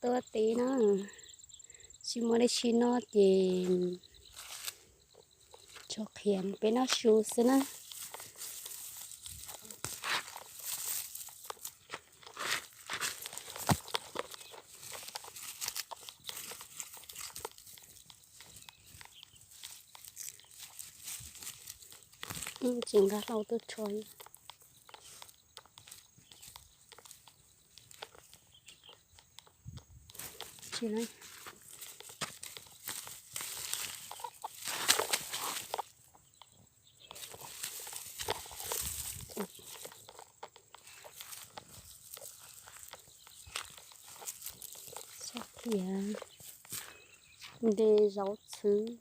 Tuaj teb no, tsis muaj dab tsi noj ces tso qhias peb noj su xwb na. Tsis nqa hlau tuaj tso. Nte zaub txhwb.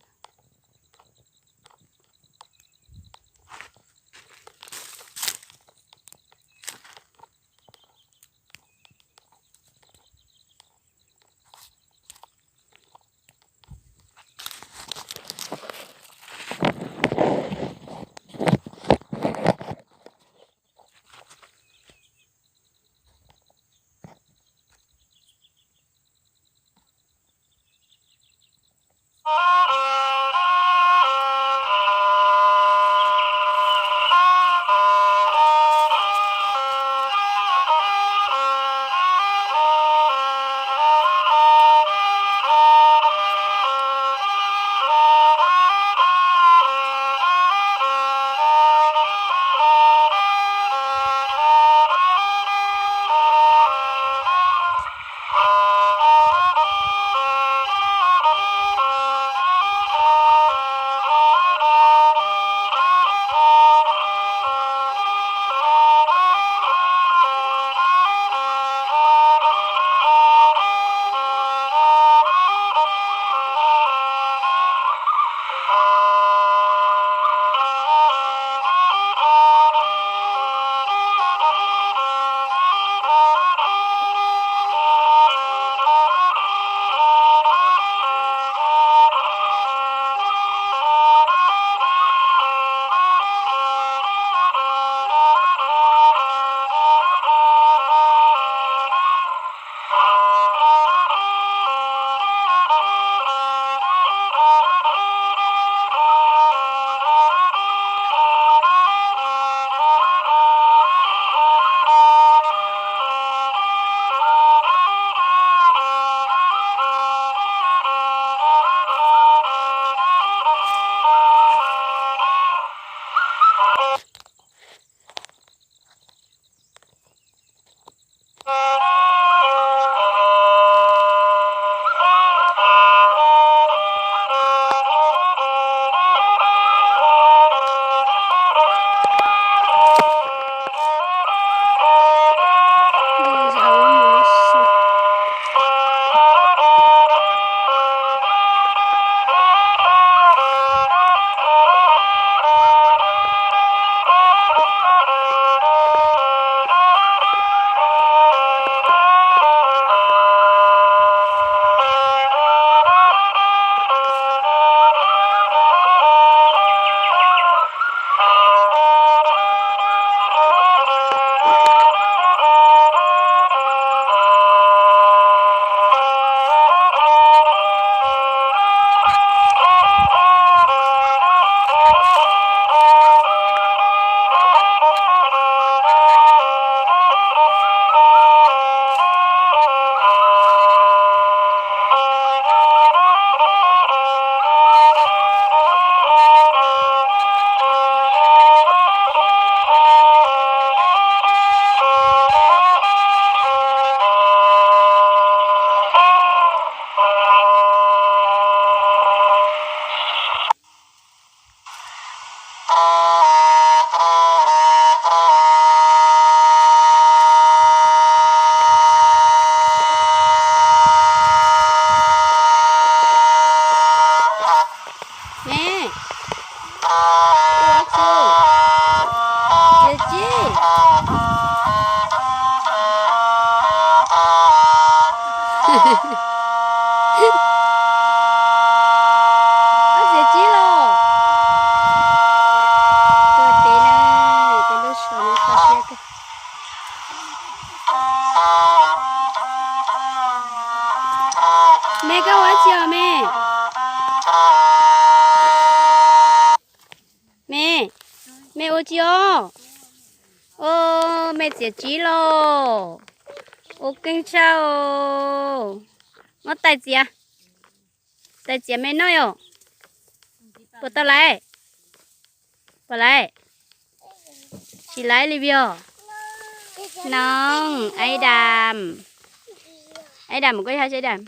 Txiav txij los, tuaj teb na, tus lub suav no kho siab kawg. Me, koj ua tsi os me? Me, me ua tsi os? Os, me txiav tsib los. Ua keej tshaj os. Muab tais txiav. Tais txiav me noj yom. Puas tau laiv? Puas laiv? Tsis laiv li vim os. Noog, Aib Dam. Aib Dam, koj yog Aib Dam?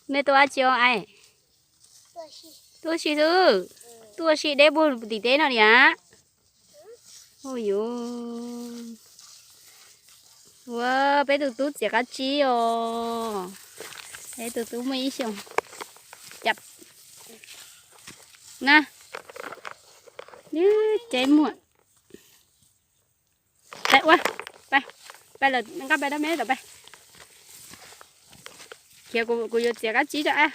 Nej tuaj ua tsi os Aib? Tuaj ua si xwb. Tuaj ua si deb puag tim teb no niam. Ua, peb tus tub txiav qab tsib os. Peb tus tub muaj ib xyoos. Cas na, ceb muag. Pais ua, pais, pais lawm, nqa pais rau me tom pais. Khiav, kuv yuav txiav qab tsib rau ab.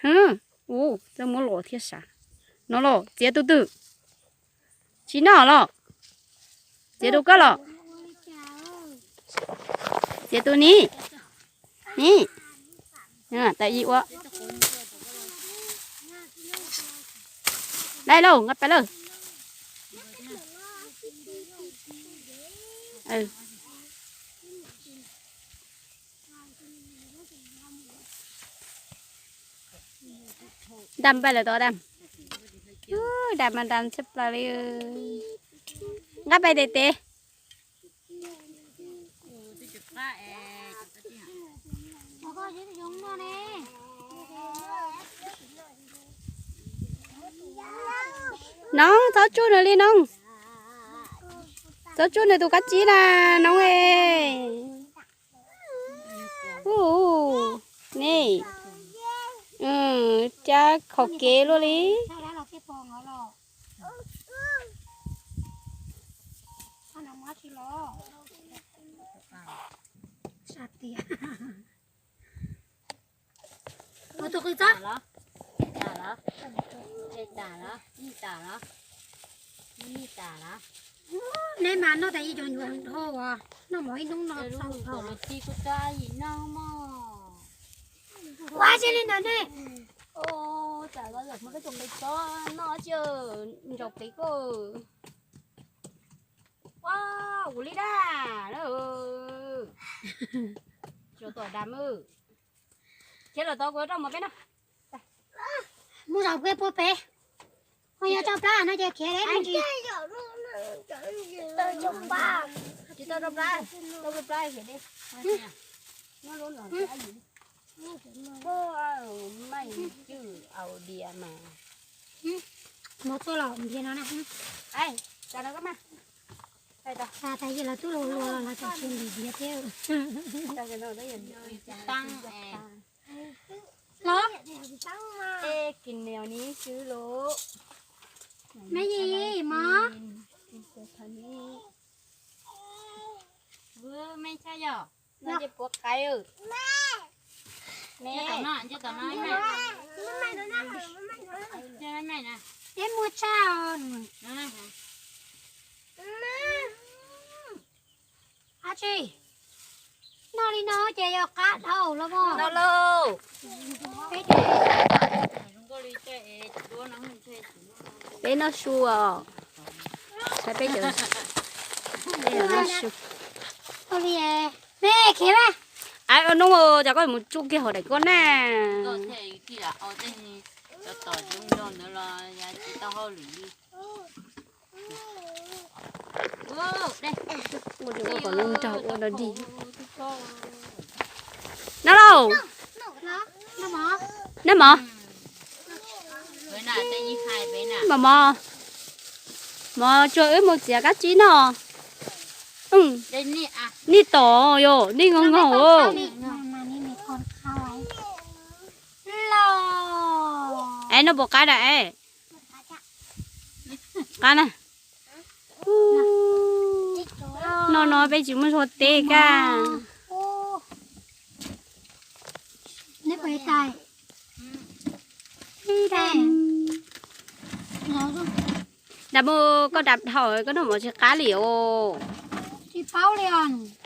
Hwm, ua, txawj muab los thiab sav. No los txiav tus twg? Tsis noj los? Txiav tus koj los? Txiav tus ni. Ni. Tais ib ua. Dai lauj, nqa pais lawm. Dam, pais lawm tod Dam. Dam mas Dam tshaj plaws li. Nqa pais tes tes. Noog, txhob tsuj nws li Noog. Txhob tsuj nws tus qab tsib na Noog e. Ub, ne, cab khaum kev luaj li. Neb mas noj tas ib co ncuav dhau as, noj mov ib hnub no tau dhau. Ua tsi li ntawd ne. Tsam los yog muaj koj cov qe tsob noj tsi ntsaum pem koj. Ua, kuv li daj na. Tsuas tom Dam. Khiav los tod kuv rau mov peb noj. Mus zaum peb puag pem. Ho yog rau plab no ces khiav deb me ntsis. Tsis tau rau plab, rau plab khiav deb. Muab lub no, muab, maj cwj au diav mas. Mus tuaj los ntiav no na. Ai, tas no koj mas. Tas tas yog lawv twb luag luag los lawv tseem tsis ntim diav thiab. Los, me yim mov. Me tshaj yog no ces puav qaib. Me, peb muag tshaj os. Ab tsi, noj li no ces yog qab dhau los mas. No lauj. Peb noj su os. Saib peb cov, peb noj su. Ai, ua nub, cas koj mus tsuj kiag hauv daim koj na. Ua kom nws nrog ua dog dig. No lauj. Noj mov. Mov mov. Mov tsuag wb mus txiav kab tsib noj. Nej tom yom, nej nqos nqos. Es noj puas qab na es? Qab na. Noj no peb tsis muaj zog teb kaj. Dam, mus koj dam dhau koj noj mov tsis qab li os. Paub li os.